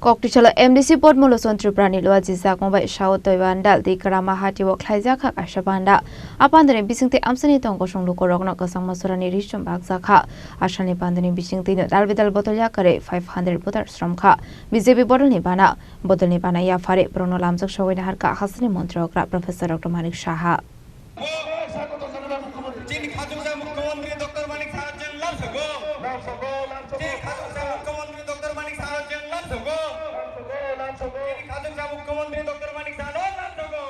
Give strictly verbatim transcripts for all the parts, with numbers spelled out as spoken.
Koktisalo M D C Padma Lochon Tripura ni lua jijak mobile sao toiban dal di Karama Hati o khlaijak kha kaisa panda. A panda ni bisingtwi amsani tong kosong lukorokno kwchangma chorani richum bakjak kha. Asalni panda ni bisingtwi no dal bidal botol yakarwi five hundred voter srom kha. B J P bodol ni bana, bodol ni bana yaphari borokno lamjak sogwi naharkha hasteni montri okra Professor Doctor Manik Saha. Chini khachuksa Mukhyamantri Doctor Manik Saha chwng lamsogo. Chini khachuksa Mukhyamantri Doctor Manik Saha chwng lamsogo. Chini khachuksa Mukhyamantri Doctor Manik Saha lamsogo.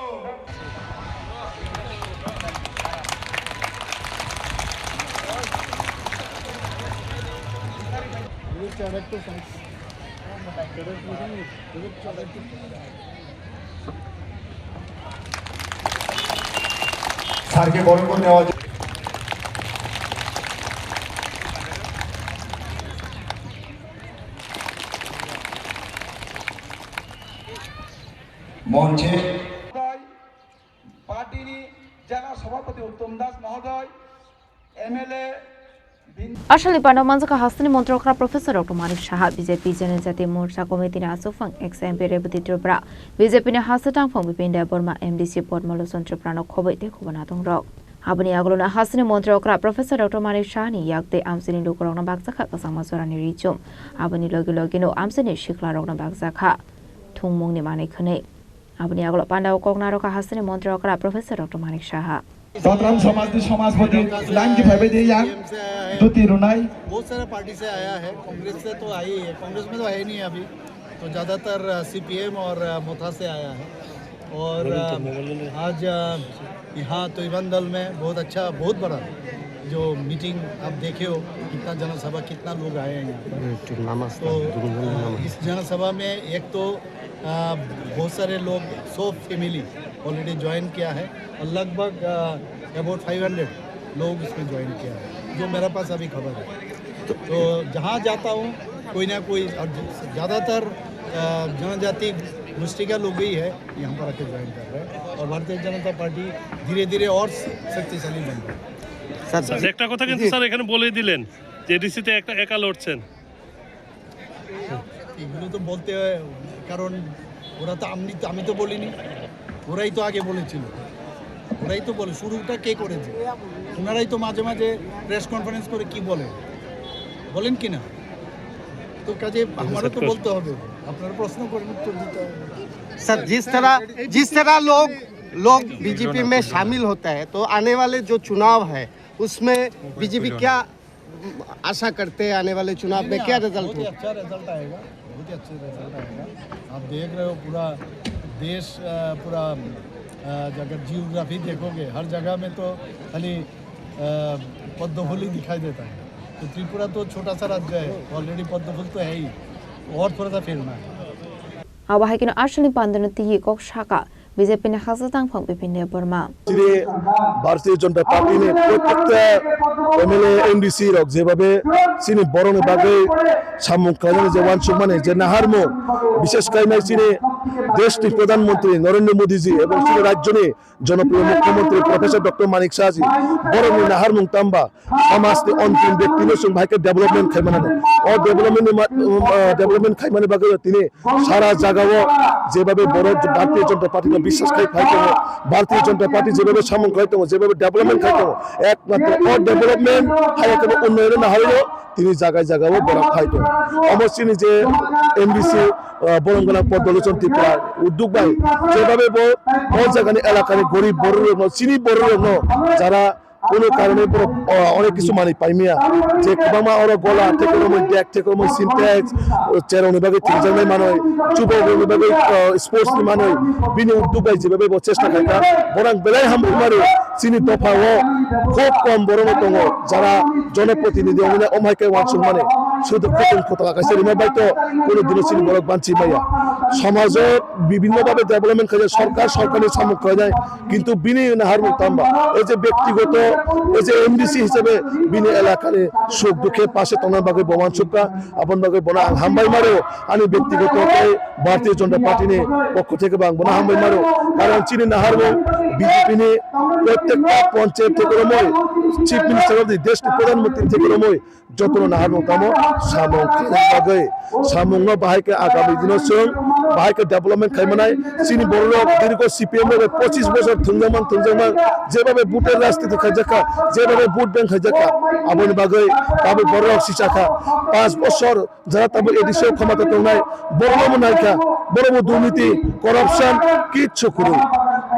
স্যারকে বরণ করে নেওয়া যাক। মঞ্চে পার্টির জেলা সভাপতি উত্তম দাস মহোদয়, MLA Asalni panda manjakha hasteni montri okra Professor Doctor Manik Saha, B J P Janajati Morcha Committee ni aswkphang ex M P Rebati Tripura, B J P ni haste tangphang Bipin Debbarma, M D C Padma Lochon Tripura no khoboi tei khobana tongrok. Aboni agulno hasteni montri okra Professor Doctor Manik Saha ni yak tei amsini lukurokno bakjakha kwchangma chorani richum. Aboni logi logi no amsini siklarokno bakjakha thwngmungni manwi khwnwi. Aboni agulno pandao kok narwkha hasteni montri okra Professor Doctor Manik Saha. Dotram Samaj ni Samajpati Langki phaibai de yang duti runai. बहुत सारा पार्टी से आया है, कांग्रेस से तो आई है, कांग्रेस में तो है नहीं अभी, तो ज़्यादातर सीपीएम और मोथा से आया है। और आज यहाँ तोइबान दल में बहुत अच्छा, बहुत बड़ा जो मीटिंग आप देखे हो, कितना जनसभा, कितना लोग आए हैं यहाँ पर। तो इस जनसभा में एक तो अ, बहुत सारे लोग, सौ फैमिली ऑलरेडी ज्वाइन किया है और लगभग अबाउट फाइव हंड्रेड लोग इसमें ज्वाइन किया है, जो मेरे पास अभी खबर है। तो जहाँ जाता हूँ, कोई ना कोई, और ज़्यादातर अ, जनजाति गोष्ठी का लोग ही है यहाँ पर आके ज्वाइन कर रहे हैं और भारतीय जनता पार्टी धीरे धीरे और शक्तिशाली बन रही है। স্যার, একটা কথা কিন্তু স্যার এখানে বলেই দিলেন যে এডিসিতে একটা একা লড়ছেন। এগুলো তো বলতে হয়, কারণ ওরা তো, আমি তো, আমি তো বলিনি, ওরাই তো আগে বলেছিল, ওরাই তো বলে, শুরুটা কে করেছে? ওনারাই তো মাঝে মাঝে প্রেস কনফারেন্স করে কি বলে, বলেন কি না? তো কাজে আমারও তো বলতে হবে, আপনারা প্রশ্ন করেন, উত্তর দিতে হবে। सर, जिस तरह, जिस तरह लोग, लोग बीजेपी में शामिल होता है, तो आने वाले जो चुनाव है, उसमें बीजेपी क्या आशा करते हैं आने वाले चुनाव में क्या रिजल्ट हो? बहुत ही अच्छा रिजल्ट आएगा, बहुत ही अच्छा रिजल्ट आएगा। आप देख रहे हो पूरा देश, अ, पूरा, अ, अगर जियोग्राफी देखोगे, हर जगह में तो खाली, अ, पद्म फूल ही दिखाई देता है। तो त्रिपुरा तो छोटा सा राज्य है, ऑलरेडी पद्म फूल तो है ही, और थोड़ा सा फैलना है। Abo hai kheno asalni pandano twi kok saka B J P ni haste tangphang Bipin Debbarma. Chini Bharatiya Janata Party ni protekta M L A, M D C rok jebabe chini borok ni bagwi samung khlainani je uansukmani je naharmung, bishesh khlai nai chini desh ni Pradhan Mantri Narendra Modi ji ebong chini rajyo ni jonopriyo Mukhyamantri Professor Doctor Manik Saha ji borok ni naharmung tamba samaj ni ontim byakti no chwng bahai khe development khai mano. O development ni ma-, um, uh, development khai mani bagwi tini sara jagao jebabe borok Bharatiya Janata Party no biswas khai phai tongo, Bharatiya Janata Party jebabe samung khai tongo, jebabe development khai tongo, ekmatro o development hai khe unnoyon no harino tini jaga jagao borok phai tongo. Omo chini je M D C, uh, borom gwnang Padma Lochon Tripura udduk bai jebabe bo o jagani elakani gorib borok rokno, chini borok rokno jara কোনো কারণে borok, o, অনেক কিছু manwi paimaya, je kwbangma oro gola, tei kwbangma dek, tei kwbangma Sintex, o, cherokni bagwi thwijaknai manwi, chubagrokni bagwi, o, sports ni manwi, bini udduk bai jebabe bo chesta khaikha, borok belai hambai mano, chini dopha o khub kom borok no tongo, jara jonoprotinidhi wngmani omhai khe uansukmani, sudu khotong khotla kaisa rima bai to, kuno dino chini borok banchi maya. Somajo bibhinno bhabe development khaijak, sorkar, sorkarni samung khlainai, kintu bini naharmung tamba, ei je byaktigoto, ei je M D C hisabe bini elakani suk dukhe pase tongna bagwi bo uansukha, aboni bagwi bono ang hambai mano, ani byaktigoto tei Bharatiya Janata Party ni pokho theke bo ang bono hambai mano, karon chini naharmung B J P ni prottekta panchayat theke romwi Chief Minister of the desh ni Pradhan Mantri theke romwi jotono naharmung tamo samung khaina bagwi, samungno bahai khe agami dino chwng bahai khe development khaimanai. Chini bororok dirgo C P M bai pochis bosor thwngjakmang thwngjakmang, jebhabe vote-er rajniti khaijakha, jebhabe vote bank khaijakha, aboni bagwi tabuk bororok sichakha. Panch bosor jara tabuk A D C o khomata tongnai, borokno bo naikha, borok bo durniti, corruption, kichu kwrwi.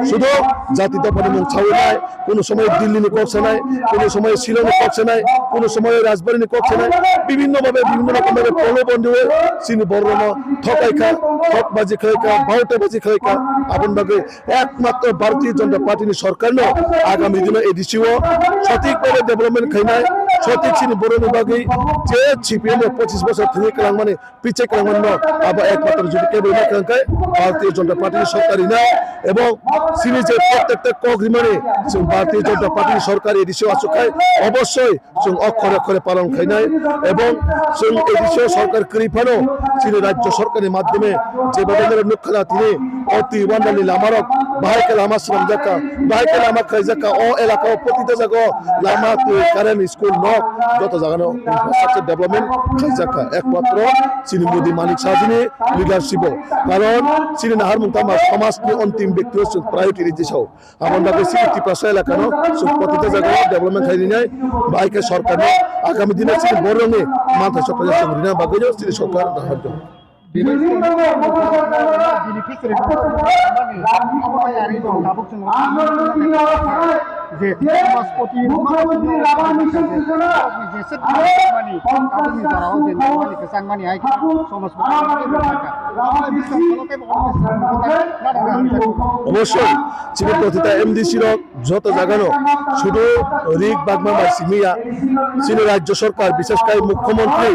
Sudo jati dophani mung sawi nai, kunu somoy Delhi ni kok sanai, kunu somoy Shillong ni kok sanai, kunu somoy Rajbari ni kok sanai, bibhinno bhabe, bibhinno rokom bhabe proloban diye chini borokno thokaikha, thokbaji khlaikha, bhaotabaji khlaikha, aboni bagwi ekmatro Bharatiya Janata Party ni sorkar no agami dino A D C o sothik bhabe development khainai, sothik chini borokni bagwi je C P M rok pochis bosor thwngwi kwlangmani, pichai kwlangmani no abo ekmatro jodi kebo rina kwlangkhe Bharatiya Janata Party ni sorkar rina, ebong chini je protector kok rimani chwng Bharatiya Janata Party ni sorkar A D C o achuk khai obossoi chwng okhore okhore palon khainai, ebong chwng A D C o sorkar kwrwi phano chini rajya sorkarni madhyome je babe nukha na tini o twi wandalni lamarok bahai khe lama swnamjakha, bahai khe lama khlaijakha, o elaka o protita jaga o lama, twi, current, school, nok joto jaga no infrastructure development khaijakha, ekmatro chini Modi Manik Shahjini leadership o, karon chini naharmung tama somajni ontim byakti o chwng priority rijisao. Aboni bagwi chini Tiprasa elakano chwng protita jagao development khai rinai, bai khe sorkarno agami dino chini borokni manthai sokra chwng rina bagwino chini sorkar naharjak. Obossoi, chini protita M D C rok joto jagano sudu rik bagma bai simi ya. Chini rajya sorkar, bishesh kai mukhyamantri,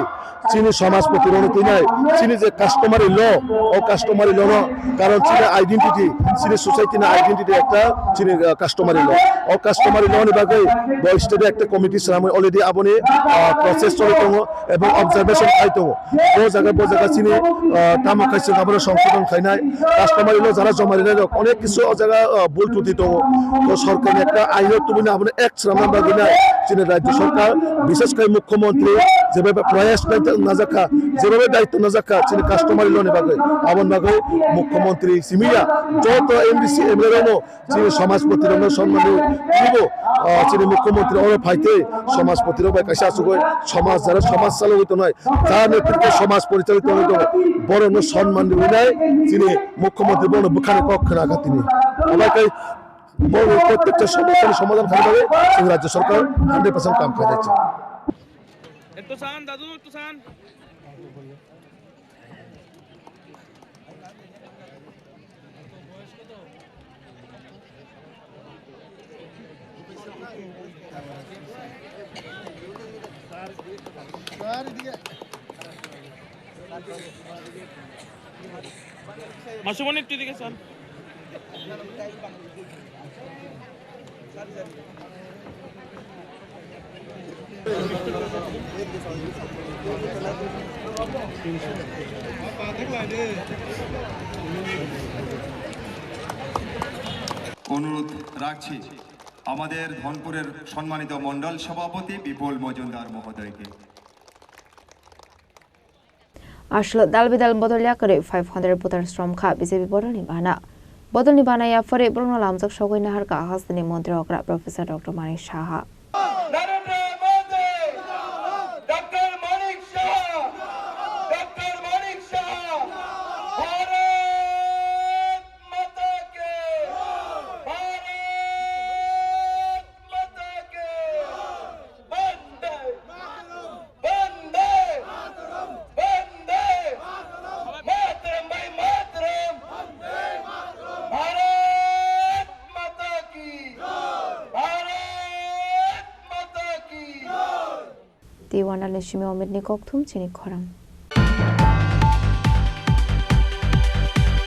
chini samajpati rokno twinai, chini je customary law, o customary law no, karon chini identity, chini society ni identity ekta chini, uh, customary law. O customary law ni bagwi bo state ekta committee swnamwi already aboni, uh, process choli tongo. Ebong observation khai tongo. Bo jaga, bo jaga chini, ah, tamo khai se abono songsodon khainai. Customary law jara joma rinai rok onek kisu o jaga, ah, bul tuti tongo. To sorkarni ekta aino tubuni abono ek swnamna bagwi nai. Chini rajya sorkar, bishesh khai mukhyamantri, jebhabe proyas nai najakha, jebhabe daityo najakha chini customary law ni bagwi. Aboni bagwi mukhyamantri simiya joto M D C M L A rokno chini samajpati rokno sonman rwi twibo, ah, chini mukhyamantri oro phaitwi samajpati rok bai kaisa achugwi samaj jara samaj chalogwi tongnai, jara netritwo samaj porichaloy tongwi tongo, borokno sonman rwinai chini mukhyamantri bono bwkhani kok khna kha tini. Obai khe bo prottekta somosyani somadhan khaina bagwi chini rajya sorkar hundred percent kam khainai. একটু চান দাদু, একটু চান। মাসুমণি একটু এদিকে চল। অনুরোধ রাখছি আমাদের ধনপুরের সম্মানিত মণ্ডল সভাপতি বিপুল মজুমদার মহোদয়কে। Aswk dalbidal bodol ya kwrwi five hundred voters romkha B J P bodolni bana. Bodolni bana yaphari borokno lamjak sogwi naharkha hasteni montri okra Professor Doctor Manik Saha. Narendra Modi, doctor Manik Saha, doctor Manik Saha, Bharat মাতা কে, ভারত মাতা কে, বন্দে বন্দে! বন্দে! মাতরম ভাই মাতরম! ভারত মাতা কি! ভারত মাতা কি! Tei wanal ni simi Omit ni kokthum chini khorang.